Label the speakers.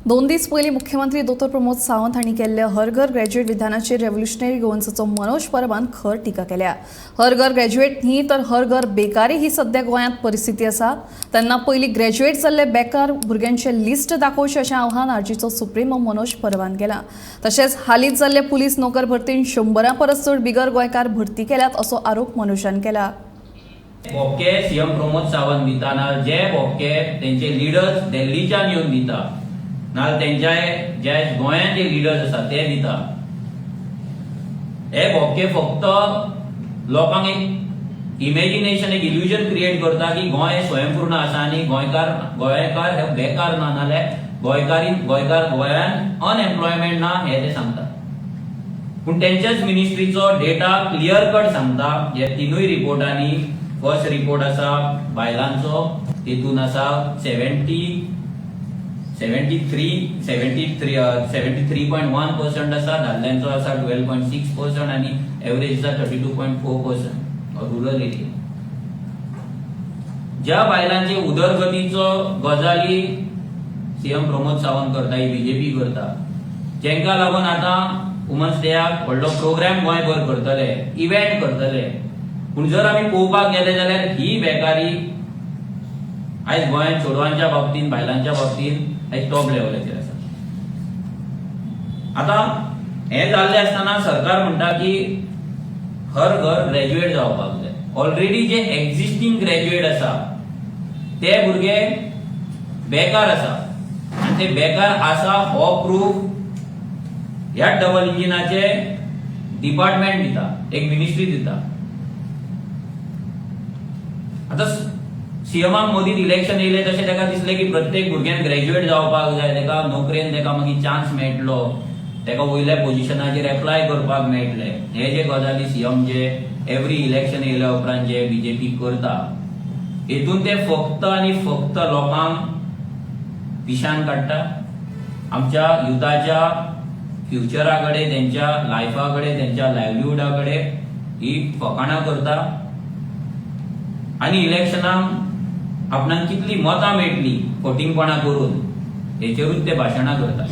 Speaker 1: दोन दीस पयलीं मुख्यमंत्री दोतोर प्रमोद सावंत हांणी केल्ल्या हर घर ग्रॅज्युएट विधानाचेर रेव्होल्युशनरी गोवन्साचो मनोज परबान खर टिका केल्या. हर घर ग्रॅज्युएट न्ही तर हर घर बेकारी ही सध्या गोंयांत परिस्थिती आसा. तेन्ना पयलीं ग्रॅज्युएट जाल्ले बेकार भुरग्यांचें लिस्ट दाखोवचें अशें आव्हान आरजीचो सुप्रिमो मनोज परबान केलां. तशेंच हालींच जाल्ले पुलीस नोकर भरतीन 100 परस चड बिगर गोंयकार भरती केल्यात असो आरोप मनोजान केला.
Speaker 2: भोपके सीएम प्रमोद सावंत दिता ना, जे भोपके तेंचे लिडर्स दिल्लीच्यान येवन दिता नाजाल्यार तेंच्या जे गोंयांत जे लिडर्स आसा ते दिता, हे भोपके फक्त लोकांक एक इमेजिनेशन, एक इल्युजन क्रिएट करता की गोंय हे स्वयंपूर्ण आसा आनी गोंयकार हे बेकार ना, नाजाल्यार गोंयकार गोंयान अनएम्प्लॉयमेंट ना हे ते सांगता. पूण तेंच्याच मिनिस्ट्रीचो डेटा क्लियर कट सांगता. हे तिनूय रिपोर्टांनी, फर्स्ट रिपोर्ट आसा बायलांचो, तेतून आसा 73.1% आसा, दादल्यांचो आसा 12.6% आनी एवरेज आसा 32.4% रुरल एरिया. ज्या बायलांचे उदरगतीचो गजाली सीएम प्रमोद सावंत करता, ही बीजेपी करता, जेंका लागून आतां वुमन्स डेयाक व्हडलो प्रोग्राम गोंयभर करतले, इव्हेंट करतले. पूण जर आमी पळोवपाक गेले जाल्यार ही बेकारी आयज गोंयांत चेडवांच्या बाबतींत, बायलांच्या बाबतींत आयज टॉप लेवलाचेर आसा. आतां हें जाल्लें आसतना सरकार म्हणटा की हर घर ग्रॅज्युएट जावपाक जाय. ऑलरेडी जे एक्झिस्टींग ग्रॅज्युएट आसा ते भुरगे बेकार आसा आनी ते बेकार आसा हो प्रूफ ह्या डबल इंजिनाचे डिपार्टमेंट दिता, एक मिनिस्ट्री दिता. आतां सीएमाक मदींच इलेक्शन येयलें तशें ताका दिसलें की प्रत्येक भुरग्यान ग्रॅज्युएट जावपाक जाय, ताका नोकरेन ताका मागीर चान्स मेळटलो, ताका वयल्या पोजिशनाचेर एप्लाय करपाक मेळटलें. हे जे गजाली सीएम जे एवरी इलेक्शन येयल्या उपरांत जे बीजेपी करता, हेतून ते फक्त आनी फक्त लोकांक पिशान काडटा, आमच्या युथाच्या फ्युचरा कडेन, तेंच्या लायफा कडेन, तेंच्या लायवलीहुडा कडेन ही फकाणां करता आनी इलेक्शनाक आपणाक कितली मतां मेळटली फटींगपणां करून हेचेरूच ते भाशणां करता.